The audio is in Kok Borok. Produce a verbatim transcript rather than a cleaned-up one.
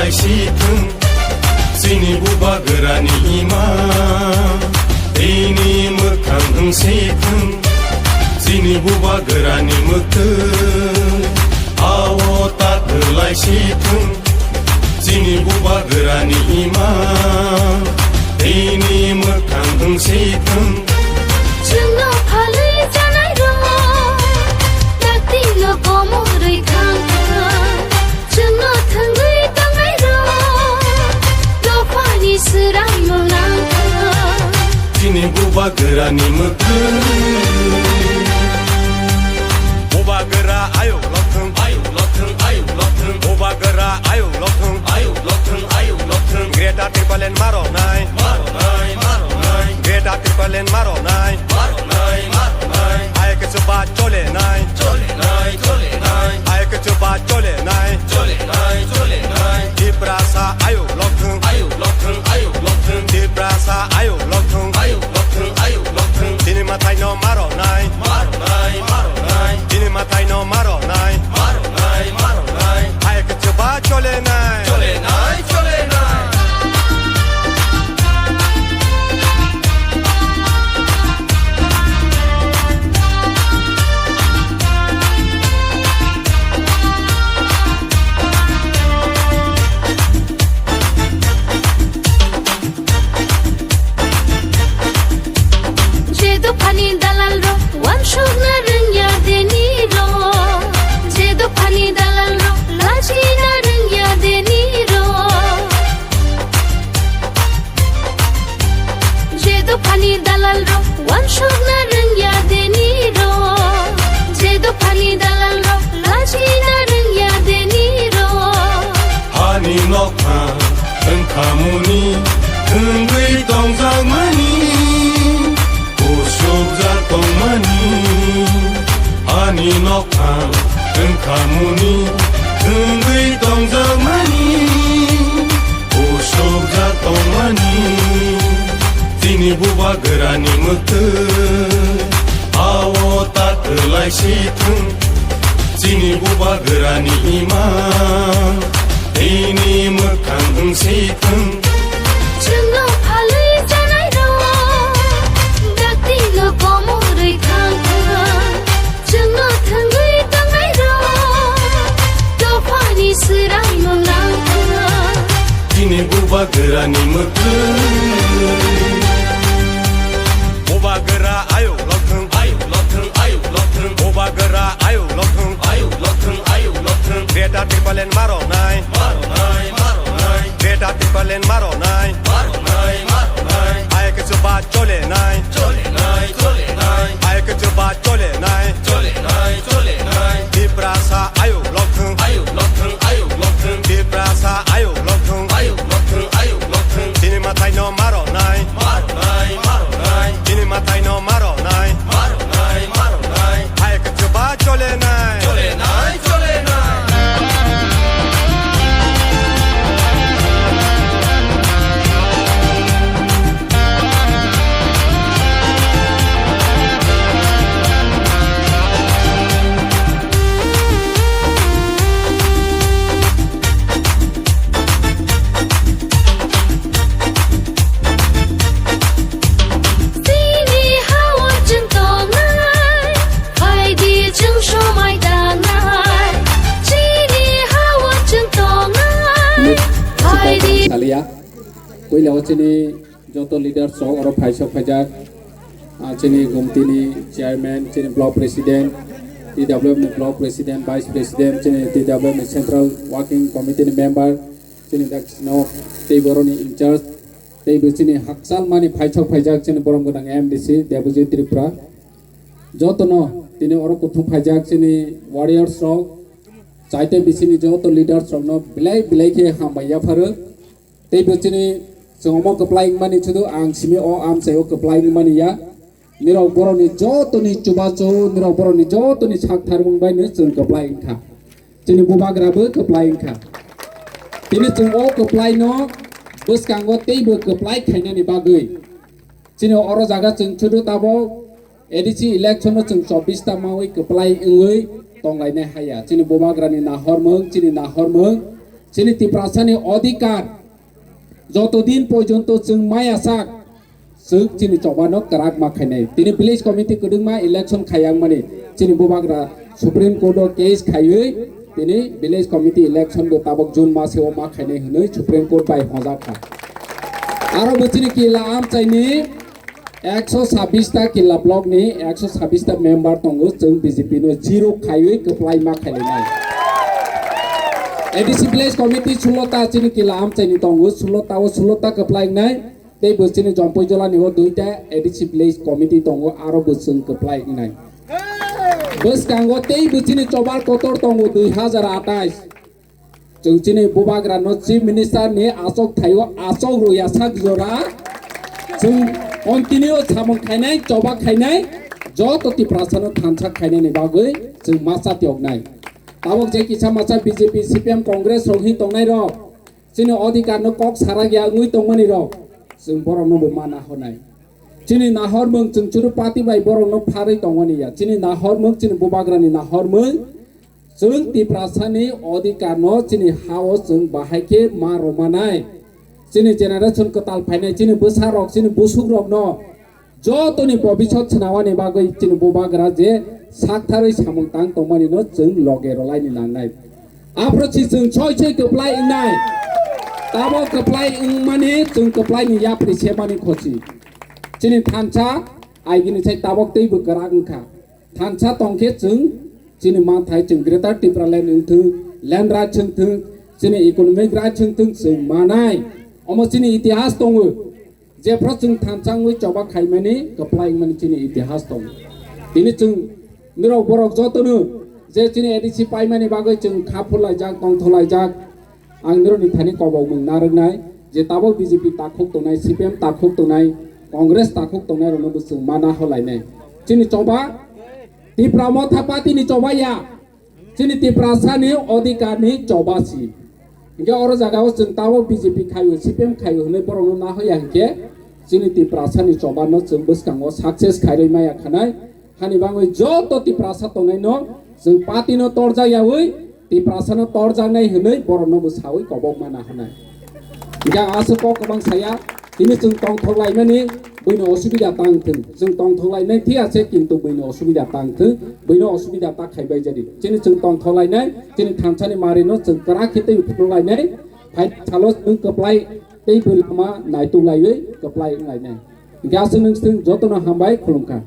Sithung, chini bubagrani ima, tini mwkhang wng sithung, chini bubagrani mwkhwng, ao ta kwlai sithung, chini bubagrani ima, tini mwkhang wng sithung. Chwngno phalwi chanai rok, dakti no komorwi thang thang. Chwngno thwngwi tongnairok dophani swraimung nangkha. Chini bubagrani mwkhwng. Bubagra ayuk lokthwng, ayuk lokthwng, ayuk lokthwng. Bubagra ayuk lokthwng, ayuk lokthwng, ayuk lokthwng. Greater Tipraland maronai, maronai, maronai. Greater Tipraland maronai, maronai, maronai. Hai khe chuba cholenai, cholenai, cholenai. Hai khe chuba cholenai, cholenai, cholenai. Tiprasa ayuk lokthwng, ayuk lokthwng, ayuk lokthwng. Tiprasa ayuk lokthwng, ayuk lokthwng, ayuk lokthwng. Chini mwtai no maronai, maronai, maronai. Chini mwtai no maronai, maronai, maronai. Hai khe chuba cholenai, cholenai, cholenai. Je dophani dalalrok wansukna rwngya denirok, je dophani dalalrok lachina rwngya denirok. Je dophani dalalrok wansukna rwngya denirok, je dophani dalalrok lachina rwngya denirok. Hani nokha wngkhamuni thwngwi tongjakmani, kusubjak tongmani. Ani nokha wngkhamuni thwngwi tongjakmani, usukjak tongmani. Chini bubagrani mwkhwng, ao ta kwlai sithwng. Chini bubagrani ima, tini mwkhang wng sithwng. Chwngno phalwi chanairok, dakti no komorwi thang thang. Chwngno thwngwi tongnairok, dophani swraimung nangkha. Chini bubagrani mwkhwng. Bubagra ayuk lokthwng, ayuk lokthwng, ayuk lokthwng. Bubagra ayuk lokthwng, ayuk lokthwng, ayuk lokthwng. Greater Tipraland maronai, maronai, maronai. Greater Tipraland maronai, maronai, maronai. Hai khe chuba cholenai, cholenai, cholenai. Hai khe chuba cholenai, cholenai, cholenai. Tiprasa ayuk lokthwng, ayuk lokthwng, ayuk lokthwng. Tiprasa ayuk lokthwng, ayuk lokthwng, ayuk lokthwng. Chini mwtai no maronai, maronai, maronai. Chini mwtai no maronai, maronai, maronai. Hai khe chuba cholenai, cholenai, cholenai. Chini ha-o chwng tongnai, phaidi chwng somai tangnai. Chini ha-o chwng tongnai, phaidi. Saliya, puila o chini joto leaders rok oro phaisok phaijak, ah, chini gumtini chairman, chini block president, T W F ni block president, vice president, chini T W F ni central working committee ni member, chini dak sino tei boroni in charge, tei bo chini hakchal mani phaisok phaijak chini borom gwnang M D C Debojit Tripura. Jotono tini oro kuthum phaijak chini warriors rok, chaite bisini joto leaders rokno belai belai khe hambai yapharo. Tei bo chini chwng omo kwplai wngmani sudu ang simi o amchai o kwplai wngmani ya. Nirok borokni jotoni chubachu, nirok borokni jotoni sak tharmung bai no chwng kwplai wngkha. Chini bubagra bo kwplai wngkha. Tini chwng o kwplai no bwskango teibo kwplai khainani bagwi. Chini oro jaga chwng sudu tabok A D C election no chwng chobbish ta mawi kwplai wngwi tonglainai haya. Chini bubagrani nahormung, chini nahormung. Chini Tiprasani odhikar joto din porjonto chwng maya sak, chwng chini chobano kwrak ma khainai. Tini village committee kwdwkma election khaiyangmani chini bubagra Supreme Court o case khaiwi tini village committee election bo tabok June maseo ma khainai hwnwi Supreme Court bai hojak kha. Aro bo chini kila amchaini ekso sabbish ta kila block ni ekso sabbish ta member tongo, chwng B J P no zero khaiwi kwplai ma khailainai. A D C village committee sulo ta chini kila amchaini tongo, sulo ta o sulo ta kwplai wngnai. Tei bo chini Jompui Jolani o duita A D C village committee tongo, aro bo chwng kwplai wngnai. Bwskango tei bo chini chobar kotor tongo dui hazar atais. Chwng chini bubagra no Chief Minister ni achok thaio achok rwya sak jora. Chwng continue samung khainai, choba khainai, joto Tiprasa no thansa khainai ni bagwi chwng masa tiyoknai. Tabok je kisa masa B J P, C P M, Congress rok hi tongnai rok, chini odhikar no kok sarak ya wngwi tongmani rok, chwng borok no bo ma nahornai. Chini nahormung chwng churu party bai borok no pharwi tongmani ya. Chini nahormung, chini bubagra ni nahormung, chwng Tiprasani odhikar no chini ha o chwng bahai khe ma rwmanai. Chini generation kwtal phainai, chini bwsa rok, chini busuk rok no jotoni bobisot swnamani bagwi chini bubagra je saktharwi samung tang tongmani no chwng loge rwlaini nangnai. Aphuru si chwng soi soi kwplai wngnai. Tabok kwplai wngmani chwng kwplai ni yapri semani khosi. Chini thansa aigini sai tabok teibo kwrak wngkha. Thansa tongkhe chwng chini manthai chwng Greater Tipraland wngthwng, land rights wngthwng, chini economic rights wngthwng chwng manai. Omo chini itihas tongo. Jephru chwng thansa wngwi choba khaimani kwplai wngmani chini itihas tongo. Tini chwng nirok borok jotono je chini A D C paimani bagwi chwng kha phurlaijak, tongthorlaijak, ang nirokni thani kobokmung narwknai je tabok B J P takhuk tongnai, C P M takhuk tongnai, Congress takhuk tongnai rokno bo chwng ma nahorlainai. Chini choba Tipra Motha Party ni choba ya. Chini Tiprasani odhikarni choba si. Hinkhe oro jagao chwng tabok B J P khaio, C P M khaio hwnwi borokno nahoya hinkhe chini Tiprasani chobano chwng bwskango success khairwi maya khanai. Hani bangwi joto Tiprasa tongnaino chwng partyno torjak yaui Tiprasano torjaknai hwnwi borokno bo saui kobokma nahornai. Hinkhe ang aswk kok kwbang saya, tini chwng tongthok laimani buino osubida tang thung. Chwng tongthok lainai thik ase, kintu buino osubida tang thung, buino osubida ta khaibai jadi. Chini chwng tongthok lainai, chini thansani marino chwng kwrak khe tei phunuk lainai, phai salo chwng kwplai tei bwlama naituk laiwi kwplai wng lainai. Hinkhe aswk nwng chwng jotono hambai khulumkha.